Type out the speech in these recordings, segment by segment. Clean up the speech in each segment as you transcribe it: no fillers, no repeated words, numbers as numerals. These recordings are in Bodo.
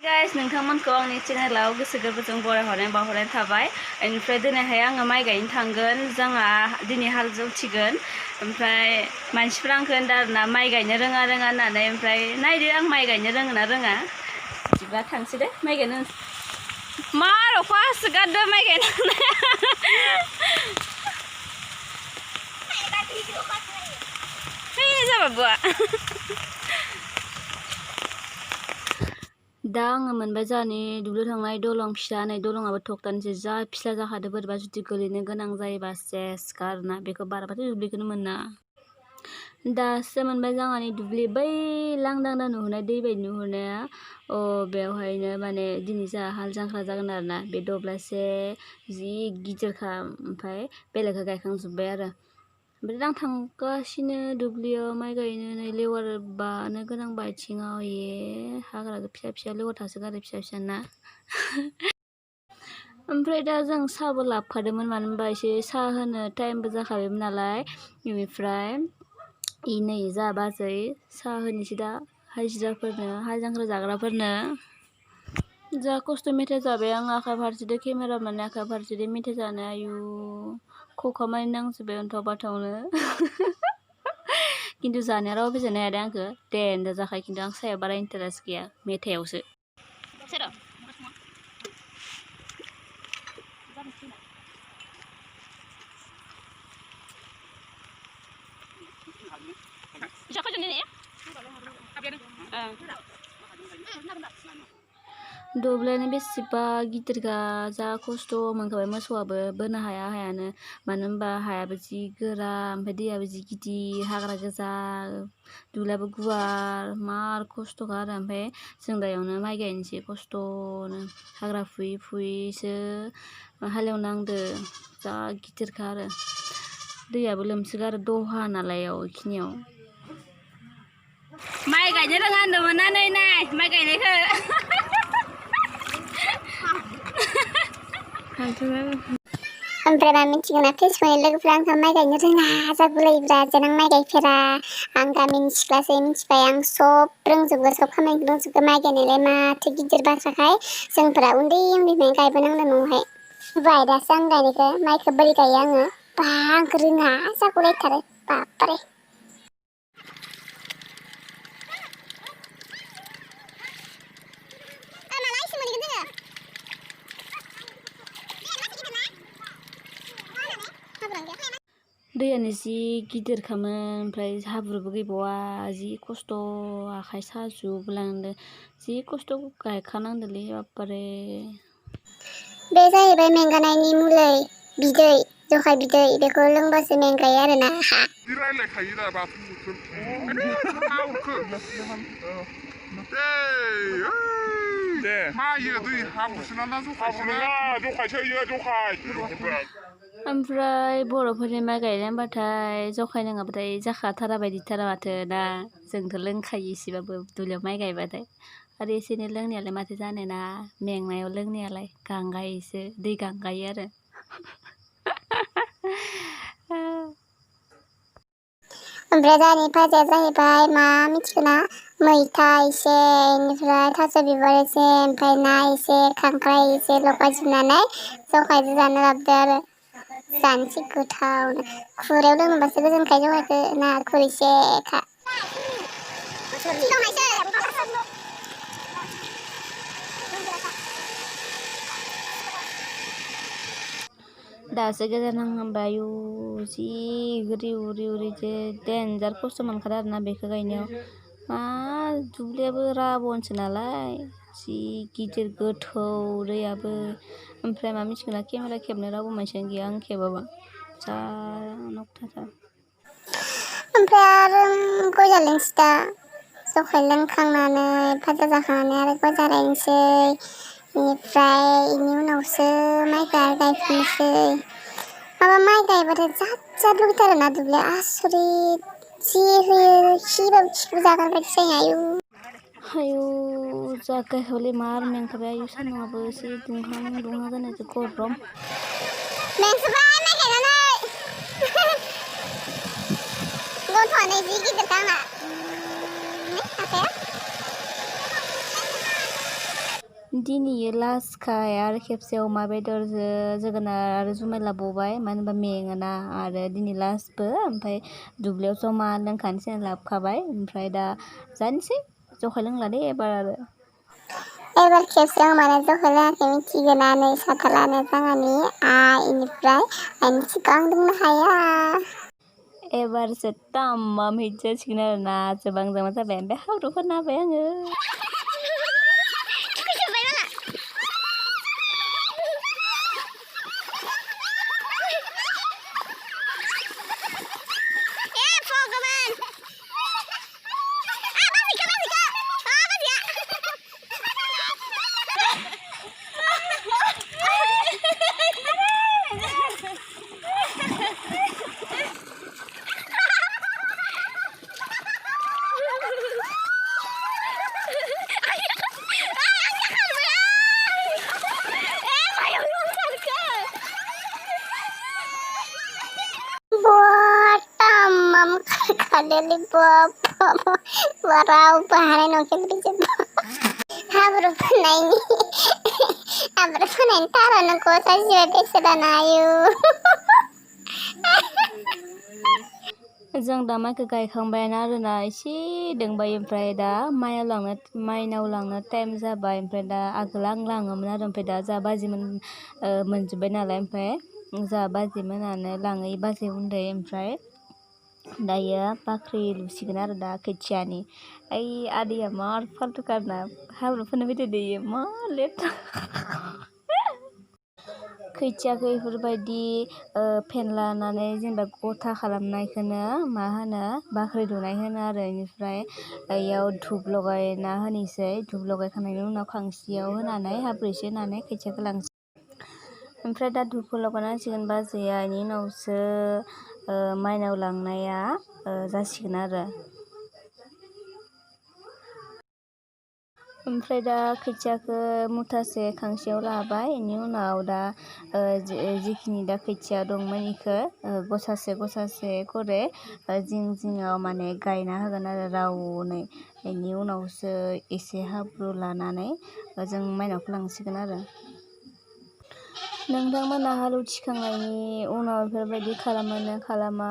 Guys, नोंथांमोनखौ आंनि चेनेलाव गोसो गोरबोजों बरायहरनाय बावहरनाय थाबाय। ओमफ्राय दिनैहाय आङो माइ गायनो थांगोन। जोंहा दिनै हाल जौथिगोन। ओमफ्राय मानसिफ्रा आंखौ होनदों आरोना माइ गायनो रोङा होननानै। ओमफ्राय नायदो आं माइ गायनो रोङो ना रोङा। बिदिबा थांसै दे माइ गायनो। मा अखा हासोगारदों माइ गायनो फैनाय जाबा बुआ दा आङो मोनबाय जोंहानि दुब्लियाव थांनाय दलं फिसा नै दलङाबो थखथानिसो जा फिसा जाखादो बोरैबा जुदि गोलैनो गोनां जायोबा सेस आरोना बेखौ बाराबाथाय दुब्लिखौनो मोना। दासो मोनबाय जोंहानि दुब्लि बै लांदां नुहुरनाय दै बायदि नुहुरनाया बेवहायनो माने दिनै जोंहा हाल जांख्रा जागोन आरोना। बे दब्लायसे जि गिदिरखा ओमफ्राय बेलेगखौ गायखांजोब्बाय आरो। ओमफ्राय आं थांगासिनो दुब्लियाव माइ गायनो नै लेवार बानो गोनां आथिङाव हाग्रा फिसा फिसा लेवार थासोगारो फिसा फिसा ना। ओमफ्राय दा जों साहाबो लाबोखादोंमोन मानो होनबा एसे साहा होनो टाइमबो जाखाबायमोन नालाय। बेनिफ्राय नै जा बाजै साहा होनोसै दा हाजिराफोरनो हाल जांख्रा जाग्राफोरनो। जा खस्थ' मेथाइ जाबाय आं आखाइ फारसेजों केमेरा माने आखाइ फारसेजों मेथाइ जानो आयु खखा मानि नांजोब्बाय अन्थाव बाथावनो। खिन्थु जानाया रावबो जानो हायादे आंखौ देनजार जाखायो। खिन्थु आं सायाव बारा इन्टारेस्ट गैया मेथाइआवसो। दब्लायानो बेसेबा गिदिरखा जा खस्थ' मोनखाबाय मोसौआबो बोनो हायानो मानो होनबा हायाबो जि गोरा ओमफ्राय दैयाबो जि गिदिर हाग्रा गोजा दुब्लियाबो गुवार मार खस्थ'खा आरो। ओमफ्राय जों दायावनो माइ गायनोसै खस्थ'नो हाग्रा फुयै फुयैसो हालेवनांदो जा गिदिरखा आरो दैयाबो लोमसोगारो दहा नालाय बेखिनियाव। माइ गायनो रोङा होनदोंमोन ना नै नाय माइ गायनायखौ। ओमफ्राय मा मिथिगौना फेसबुकनि लोगोफ्रा आंखौ माइ गायनो रोङा जागुलायोब्रा जेन आं माइ गायफेरा। आं गामिनि सिख्लासो मिथिबाय आं सब रोंजोबगौ सब खामानिखौ रोंजोबगौ। माइ गायनायलाय माथो गिदिर बाथ्राखाय जोंफोरा उन्दैनिफ्रायनो गायबोनांदों न'आवहाय। बाय दासो आं गायनायखौ माइखौ बोरै गायो आङो बा आंखौ रोङा जागुलायथारो बाबरे। दैयानो जि गिदिरखामोन ओमफ्राय हाब्रुबो गैबावा जि खस्थ' आखाइ साजोबलांदों जि खस्थ' गायखानांदोंलै बाबरे। बे जाहैबाय मेंगानायनि मुलै बिदै जखाय बिदै बेखौ लोंबासो मेंगायो आरोना। रायलायखायो दा बाथौ दे मायो दै हाब्रुसोना ना जखायसो इयो जखाय। ओमफ्राय बर'फोरनि माइ गायनाय होनबाथाय जखाय नङाबाथाय जाखाथारा बायदिथारा माथो ना। जोंथ' लोंखायो एसेबाबो दुब्लियाव माइ गायबाथाय आरो एसे एनै लोंनायालाय माथो जानो ना मेंनायाव लोंनायालाय गांगायोसो दै गांगायो आरो। ओमफ्राय जोंहानि भाजाया जाहैबाय मा मिथिगौना मैथा एसे बेनिफ्राय थास' बिबार एसे ओमफ्राय ना एसे खांख्राइ एसे लगायजोबनानै जखायजों जानो लाबोदो आरो जानोसै गोथावनो। खुरैयाव लोंबासो गोजोनखायो जखायखौ ना खुरैसेखा। दासो गोजान नांहांबाय आयु जि उरि जे देनजार खस्थ' मोनखादों आरोना बेखौ गायनायाव। मा दुब्लियाबो राबनसो नालाय जि गिदिर गोथौ दैयाबो। ओमफ्राय मा मिथिगौना केमेरा खेबनो रावबो मानसियानो गैया आं खेबाबा जा नकथाथार। ओमफ्राय आरो गय जालायनोसै दा जखाय लोंखांनानै भाजा जाखांनानै आरो गय जालायनोसै। बेनिफ्राय बेनि उनावसो माइखौ गायफिननोसै। माबा माइ गायबाथाय जाद जाद लुगैथारो ना दुब्लिया आसरित जि होयो खिबाबो खिखौ जागोन बायदि जायो आयु जागायखाबायलै मार मेंखाबाय आयु सान्दुंआबो एसे दुंहां जानायजों गरम। मेंसोबाय माइ गायनानै गन्थ'आनो जि गिदिरखा आंना आखाया। दिनैयो लास्टखाय आरो खेबसे अमा बेदरजों जोगोनार आरो जुमाय लाबावबाय मानो होनबा मेङोना आरो दिनै लास्टबो ओमफ्राय दुब्लियाव जमा लोंखानोसै लाबोखाबाय ओमफ्राय दा जानोसै जखाय लोंला दे एबार आरो एबार खेबसे आं माने जखाय लोङाखै मिथिगोना नै साथालानो जोंहानि इनिफ्राय आंनि सिगां दोंनो हाया एबारसो तामाम हिट जासिगोन आरो ना जोबां जामा जाबाय ओमफ्राय हाब्रु फोनना होबाय आङो tamam kadeli bapak warau bahannya nongke berjebak habru penaini habru penaini taruh nongko saja besedan ayu जों दा माइखौ गायखांबायानो आरोना एसे दोंबाय ओमफ्राय दा माइनाव लांनो टाइम जाबाय ओमफ्राय दा आगोल आं लाङोमोन आरो ओमफ्राय दा जा बाजै मोनजोब्बाय नालाय ओमफ्राय जा बाजै मोनानो लाङो बाजै उन्दै ओमफ्राय दायो बाख्रि लुसिगोन आरो दा खोथियानि ओइ आदैया मार फाल्थुखाना हाब्रु फोननो फैदो देयो मा लेथ्रा खोथियाखौ बेफोरबायदि फेनलानानै जेनेबा गथा खालामनायखौनो मा होनो बाख्रि लुनाय होनो आरो बेनिफ्राय बेयाव धुप लगायना होनोसै धुप लगायखांनायनि उनाव खांसियाव होनानै हाब्रु एसे होनानै खोथियाखौ लांसै ओमफ्राय दा धुपखौ लगायनांसिगोन बाजैया बेनि उनावसो माइनाव लांनाया जासिगोन आरो ओमफ्राय दा खोथियाखौ मुथासे खांसेयाव लाबाय बेनि उनाव दा जिखिनि दा खोथिया दंमोन बेखौ गसासे करे जिं जिङाव माने गायना होगोन आरो रावनै बेनि उनावसो एसे हाब्रु लानानै जों माइनावखौ लांसिगोन आरो नोंथांमोना हालौ थिखांनायनि उनाव बेफोरबायदि खालामोना खालामा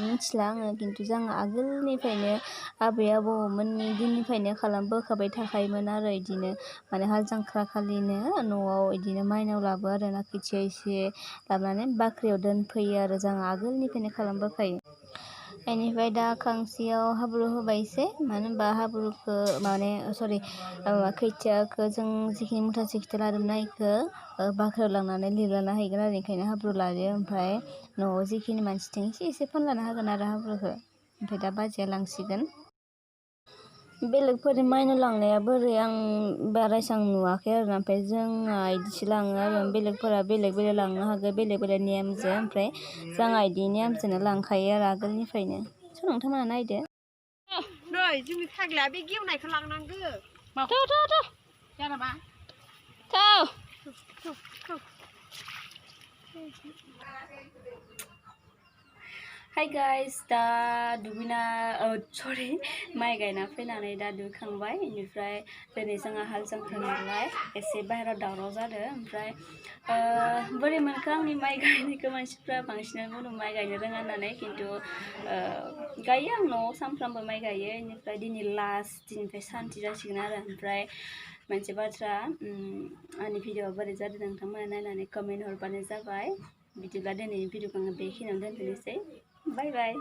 मिथिला आङो खिन्थु जों आगोलनिफ्रायनो आबै आबौमोननि दिननिफ्रायनो खालामबोखाबाय थाखायोमोन आरो इदिनो माने हाल जांख्रा खालिनो न'आव इदिनो माइनाव लाबो आरो ना खोथिया एसे लाबोनानै बाख्रियाव दोनफैयो आरो जों आगोलनिफ्रायनो खालामबोखायो बेनिफ्राय दा खांसेयाव हाब्रु होबायसै मानो होनबा हाब्रुखौ माने खोथियाखौ जों जिखिनि मुथासे खोथिया लादोंमोन बेखौ बाख्रियाव लांनानै लिरलाना हैगोन आरो बेनिखायनो हाब्रु लायो ओमफ्राय न'आव जिखिनि मानसि दं एसे फोनलाना होगोन आरो हाब्रुखौ ओमफ्राय दा बाजैया लांसिगोन बेलेगफोरनि माइनाव लांनाया बोरै आं बारा एसेबां नुवाखै आरो ओमफ्राय जोंहा इदिसो लाङो आरो बेलेगफोरा बेलेग लांनो हागौ बेलेग नेमजों ओमफ्राय जोंहा इदि नेमजोंनो लांखायो आरो आगोलनिफ्रायनो नोंथांमोना नायदो नै जोंनि फाग्लाया बे गेवनायखौ लांनांगौ जेनेबा हाय गाइस दा दुगैना माइ गायना फैनानै दा दुगैखांबाय बेनिफ्राय दिनै जोंहा हाल जांख्रा नालाय एसे बाहेरायाव दावराव जादों ओमफ्राय बोरै मोनखो आंनि माइ गायनायखौ मानसिफ्रा बांसिनानो बुङो माइ गायनो रोङा होननानै खिन्थु गायो आं न'आव सानफ्रामबो माइ गायो बेनिफ्राय दिनै लास्ट दिननिफ्राय सान्थि जासिगोन आरो ओमफ्राय मोनसे बाथ्रा आंनि भिडिअआ बोरै जादों नोंथांमोना नायनानै कमेन्ट हरबानो जाबाय बिदिब्ला दिनैनि भिडिअखौ आङो बेखिनियावनो दोनथ'नोसै बाय बाय